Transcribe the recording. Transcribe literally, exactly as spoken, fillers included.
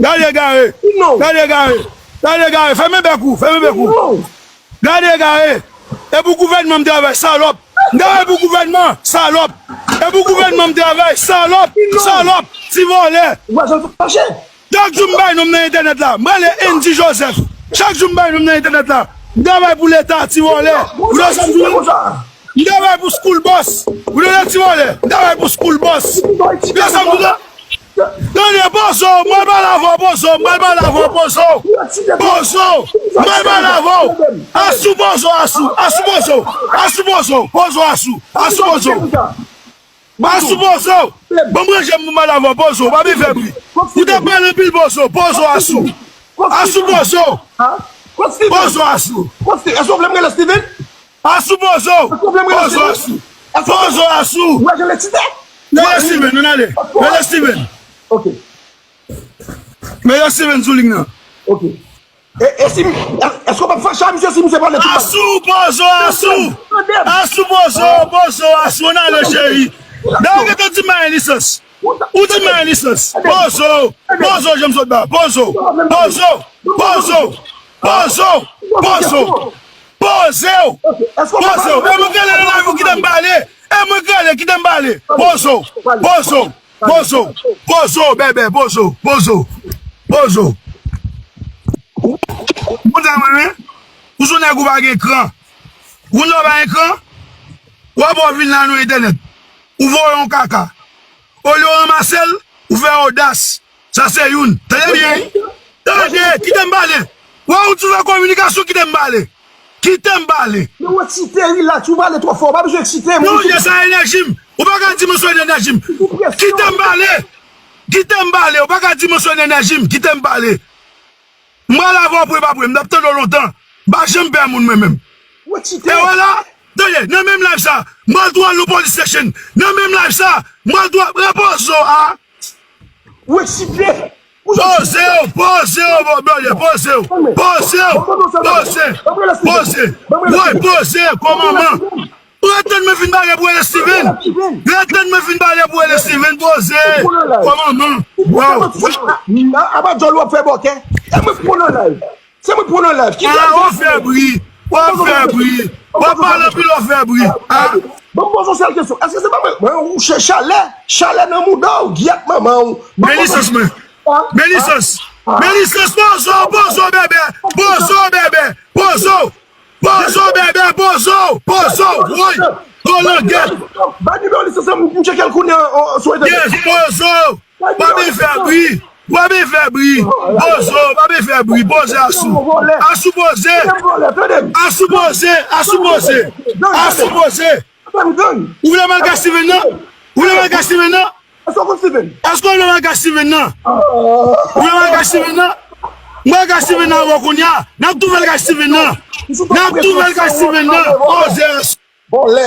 Gade egare. Gade egare. Gade egare. Fèmen bèk ou. Fèmen bèk ou. Gade egare. E pou gouvènman m travay, salòp. M travay pou gouvènman, salòp. E pou gouvènman m travay, salòp. Salòp. Ti vòlè. Chak jou m bay non m nan entènèt la. M rele Andy Joseph. Chak jou m bay non m nan entènèt la. M travay pou leta, ti vòlè. Ou nan sa m di w? M travay pou School Boss. Ou nan ti vòlè. M travay pou School Boss. Ou nan sa m di w? Tande, Bozo, m al pale avè w, Bozo, m al pale avè w, Bozo. Bozo, m al pale avè w. Asou, Bozo, asou, asou, Bozo. Asou, Bozo, Bozo, asou. Asou, Bozo. Asou, Bozo. Ban m ranje m pou m al avè w, Bozo, pa vin fè bri. Ou t ap pale anpil, Bozo, Bozo, asou. Asou, Bozo. Bozo, asou. Èske w vle m rele Steven? Asou, Bozo. Èske w vle m rele Steven? Bozo, asou. Bozo, asou. Ou wè jan l eksite? Rele Steven, ann ale. Rele Steven. Ok. Rele Steven sou liy nan. Ok. E, e si, èske w p ap fache a misye si misye pale tou bas? Asou, Bozo, asou. Asou, Bozo, Bozo, asou, ann ale, cheri. Dayè, ou gentan di m pa gen lisans. Ou di m pa gen lisans. Bozo, Bozo, jan m sot ba. Bozo, Bozo, Bozo, Bozo, Bozo, Bozo. Poze w. Poze w. E mwen k rele nan live ou kite m pale. E mwen k rele, kite m pale. Bozo, Bozo, Bozo, Bozo, bèbè, Bozo, Bozo, Bozo. Ou konn sa mwen renmen? Ou se yon nèg ou pa gen kran. Ou konn lè w pa gen kran? W ap wè w vin la nan entènèt. Ou voye yon kaka. Olye w ranmase l, ou fè odas. Sa se youn. Tande byen. Tande, kite m pale. Wè ou ti fè kominikasyon, kite m pale. Kite m pale. Men ou eksite, rilaks, ou pale twò fò, ou pa bezwen eksite. Non, jè sa enèji m. Ou pa ka dimansyone enèji m. Kite m pale. Kite m pale. Ou pa ka dimansyone enèji m. Kite m pale. M pral avè w pre pa pre. M t ap tande w lontan. M pa janm pè moun mwen menm. Ou eksite. E vwala. Tande, nan menm live sa, m pral tou al nan police station. Nan menm live sa, m pral tou al repoze w a. Ou eksite. Poze w, poze w, bò, bò, poze w. Poze w, poze, poze. Woy, poze, kòmanman. Ou ret tann mwen fin pale pou rele Steven. Ret tann mwen fin pale pou rele Steven, poze. Kòmanman. Waw. Apa djòl w ap fè bòkè. E mwen pran nan live. Se mwen pran nan live. Ki live? W ap fè bri. W ap fè bri. W ap pale anpil, w ap fè bri. Ban m poze yon sèl kesyon. Èske se pa mwen, mwen, ou chè chalè? Chalè nan mouda w, gyèt manman w. Men lisans mwen. Men lisans. Men lisans, poze w, poze w, bèbè. Poze w, bèbè. Poze w. Poze w, bèbè, poze w. Poze w, woy. Gwo langèt. Ba nimewo lisans la, m tcheke l kounye a sou entènèt. Yes, poze w. W ap vin fè bri. W ap vin fè bri. Poze w, w ap vin fè bri. Poze asou. Asou poze. Asou poze. Asou poze. Asou poze. Ou vle m al kay Steven nan? Ou vle m al kay Steven nan? Èske w konn Steven? Èske w vle m al kay Steven nan? Ou vle m al kay Steven nan? Mwen al kay Steven nan avè w kounye a. N ap tou fè l kay Steven nan. N ap tou fè l kay Steven nan. Poze asou. Vòlè.